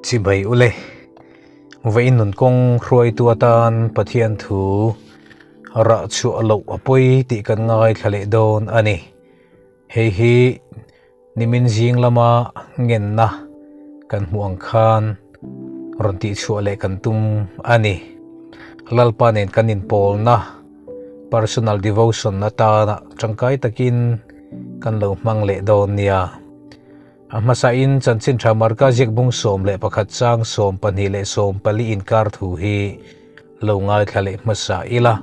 Chibai ule. Vawiin nun kawng hruaitu atan Pathian thu rah chhuah loh a pawi tih kan ngaithla leh dawn a ni. Hei hi nimin zing lama ngenna kan hmuh ang khan rawn tihchhuah leh kan tum a ni. Lalpa nen kan inpawlna personal devotion atana tangkai takin kan lo hmang leh dawn nia. A hmasain chanchin tha Marka ziak bung 11 chang 12 leh 14 inkar thu hi lo ngaithla leh hmasa ila.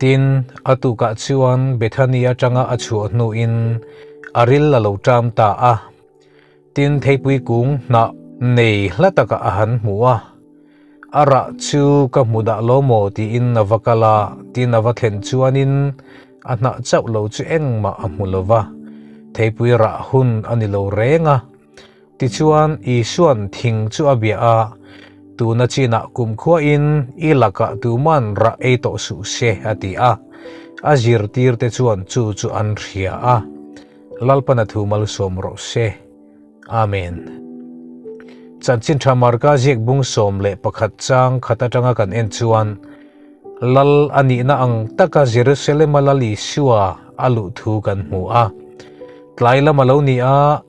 Tin, a tukah chuan Bethany atanga a chhuah hnuin a ril a lo ṭam ta a. Tin, theipui kung hnah nei hla takah a han hmu a. A rah chu ka hmu dah lo maw tiin a va kal a, tin a va thlen chuanin a hnah chauh lo chu engmah a hmu lo va, theipui rah hun a ni lo reng a. Tichuan, Isua'n thing chu a bia a, Tuna chinah kumkhuain i lakah tuman rah ei tawh suh se, a ti a. A zirtirte chuan chu chu an hria a. Lalpan a thu malsawm rawh se. Amen. Chanchin tha Marka ziak bung 11 chang khat atanga kan en chuan Lal a nihna ang taka Jerusalem-a Lal Isua a luh thu kan hmu a. Tlai lam a lo ni a,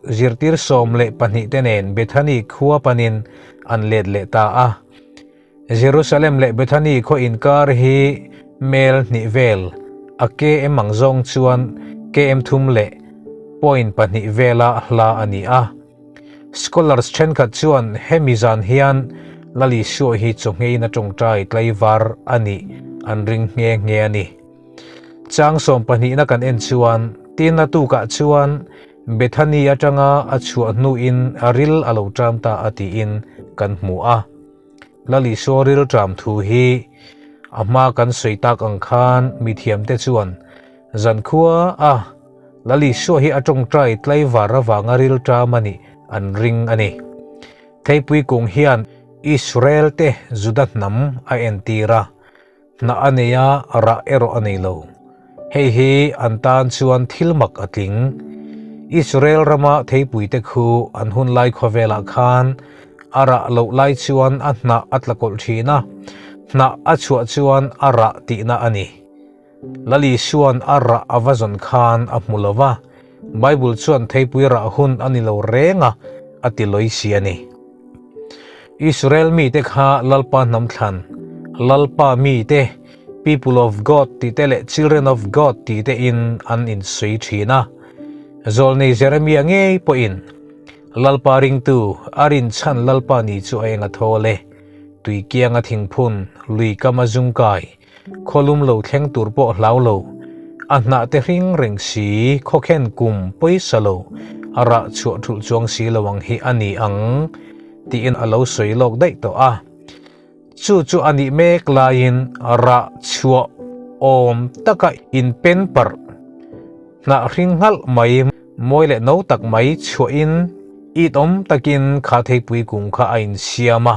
zirtir 12 te nen Bethany khua panin an let leh ta a. Jerusalem leh Bethany khaw inkar hi mel hnih vel a km ang zawng chuan km thum leh point pahnih vela hla a ni a. Scholars thenkhat chuan hemi zan hian Lal Isua hi chawnghein a tawngtai tlaivar a nih an ring nghe nghe a ni. Chang sawmpahnihna kan en chuan tin a tukah chuan Bethany atanga a chhuah hnuin a ril a lo ṭam ta a tiin kan hmu a. Lal Isua ril ṭam thu hi a hma kan sawi tak ang khan mithiamte chuan zankhua a Lal Isua hi a tawngtai tlaivar avanga ril ṭam a nih an ring a ni. Theipui kung hian Israel te Juda hnam a entir a. Hnah a nei a, rah erawh a nei lo. Hei hi an tan chuan thil mak a tling. Israel rama theipuite khu an hun lai khawvelah khan a rah loh lai chuan a hnah a tla kawlh thin a, hnah a chhuah chuan a rah tihna a ni. Lal Isua'n a rah a va zawn khan a hmu lo va, Bible chuan theipui rah hun a ni lo reng a, a ti lawi si a ni. Israel mite kha Lalpa hnam thlan, Lalpa mite, People of God tih te leh Children of God tih te in an insawi thin a. Zawlnei Jeremia ngei pawhin, Lalpa ringtu, a rinchhan Lalpa ni chu a eng a thawl e, tui kianga thingphun, lui kama zungkai, khawlum lo thleng tur pawh hlau lo, a hnah te hring reng si, khawkhen kum pawisa lo, a rah chhuah thulh chuang si lo ang hi a ni ang, tiin a lo sawi lawk daih tawh a. Chu chu a nih mek laiin rah chhuah awm taka inpen parh, hnah hring nghalh mai, mawi leh no tak mai chhuahin it awm takin kha theipui kung kha a insiam a.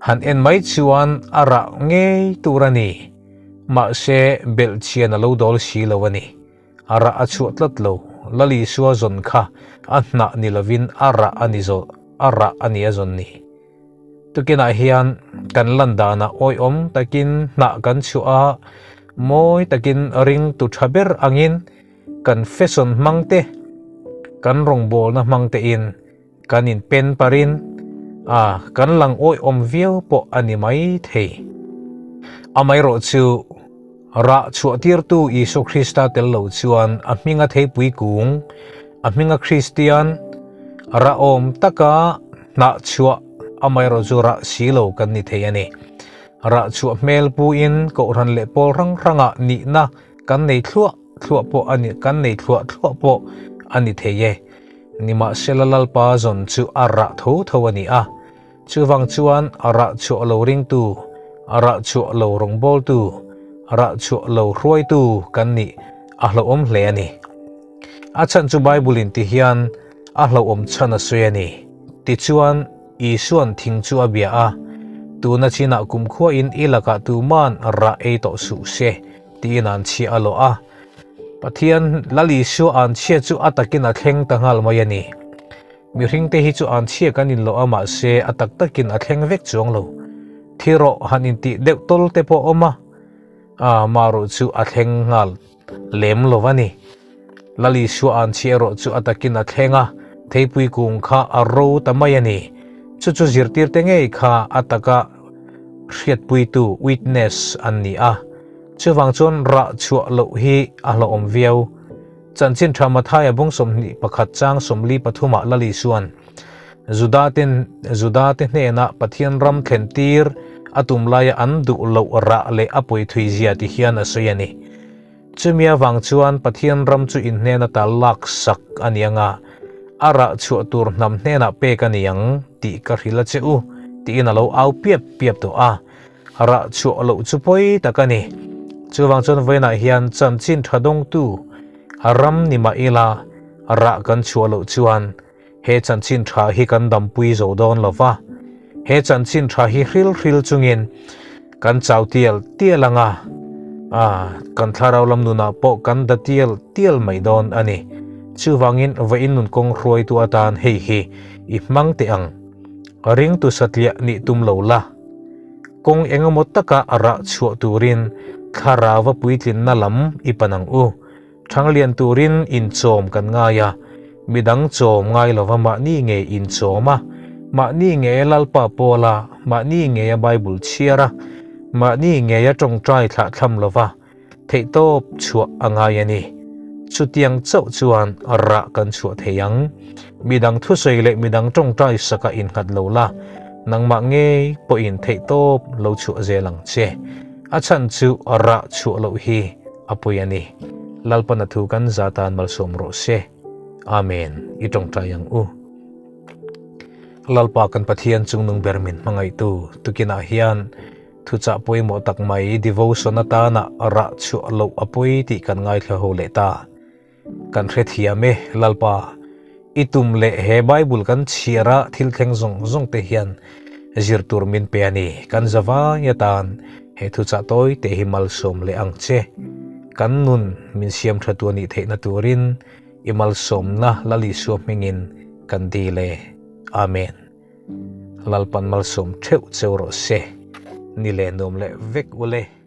Han en mai chuan a rah ngei tur a ni. Mahse, belhchian a lo dawl si lo a ni. A rah a chhuah tlat lo. Lal Isua zawn kha a hnah ni lovin a rah a ni zaw, a rah a ni a zawn ni. Tukinah hian kan lan danah awihawm takin hnah kan chhuah a, mawi takin ring tu tha ber angin kan fashion hmang te, kan rawngbawlna hmang tein Kan in pen parin a kan lang awihawm viau pawh a ni mai thei. Amaherawh chu rah chhuahtirtu Isua Krista tel lo chuan a hminga theipui kung, a hminga Kristian, rah awm taka hnah chhuah amaherawh chu rah si lo kan ni thei a ni. Rah chhuah hmel puin kohhran leh pawl hrang hrangah nihna kan nei thluah thluah pawh a ni, kan nei thluah thluah pawh a ni thei e. Nimahsela Lalpa zawn chu a rah tho tho a ni a, chuvang chuan a rah chhuah lo ringtu, a rah chhuah lo rawngbawltu, a rah chhuah lo hruaitu kan nih a hlauhawm hle a ni. A chhan chu Bible in ti hian a hlauhawm chhan a sawi a ni. Tichuan, Isua'n thing chu a bia a, Tuna chinah kumkhuain i lakah tuman rah ei tawh suh se, tiin an chhiah a lawh a. Pathian Lal Isua an chhia chu a takin a thleng ta nghal mai a ni. Mihringte hi chu an chhia kan inlawh a mahse a tak takin a thleng vek chuang lo. Thi rawh han intih deuh tawl te pawh awm a, a marawh chu a thleng nghal lem lo a ni. Lal Isua an chhi erawh chu a takin a thleng a, theipui kung kha a ro ta mai a ni. Chu chu zirtirte ngei kha a taka hriatpuitu, witness, an ni a. Chuvang chuan rah chhuah loh hi a hlauhawm viau. Chanchin tha Mathaia bung 21 chang 43 ah Lal Isua'n Juda-ten Juda-te hnenah Pathian ram thlen tir a tum laia an duh loh rah leh a pawi thui zia ti hian a sawi a ni. Chumi avang chuan Pathian ram chu in hnena ta lak sak a ni anga, a rah chhuah tur hnam hnenah pek a ni ang tih ka hrilh a che u tiin a lo au piap piap tawh a. Rah chhuah loh chu pawi tak a ni. Chuvang chuan vawiinah hian chanchin tha dawngtu ram ni mah ila rah kan chhuah loh chuan he chanchin tha hi kan dampui zo dawn lo va. He chanchin tha hi hril hril chungin kan chau tial tial ang a, kan thlarau lam nunah pawh kan da tial tial mai dawn a ni. Chuvangin vawiin nun kawng hruaitu atan hei hi i hmang teh ang. Ringtu satliah nih tum lo la. Kawng engemaw taka a rah chhuah turin thlarauva puitlinna lam i pan ang u. Thanglian turin inchawm kan ngai a, midang chawm ngai lova mahni ngei inchawm a, mahni ngeia Lalpa pawl a, mahni ngeia Bible chhiar a, mahni ngeia tawngtai thlahthlam lova Theihtawp chhuah a ngai a ni. Chutiang chauh chuan rah kan chhuah thei ang. Midang thusawi leh midang tawngtai saka innghat lo la, nangmah ngei pawhin theihtawp lo chhuah zel ang che. A chhan chu rah chhuah loh hi a pawi a ni. Lalpana thu kan za tan malsawm rawh se. Amen. I tawngtai ang u. Lalpa kan Pathian chungnung ber min hmangaihtu tukinah hian Thuchah pawimawh tak mai devotion atana rah chhuah loh a pawi tih kan ngaithla ho leh ta. Kan hrethiam e, Lalpa, i tum leh he Bible kan chhiar a thil thleng zawng zawng te hian zir tur min pe a ni. Kan zavai atan he thuchah tawi te hi malsawm leh ang che. Kan nun min siam tha tu a nih theihna turin i malsawmna Lal Isua hmingin kan dil e. Amen. Lalpan malsawm theuh cheu rawh se. Ni leh nuam leh vek ule.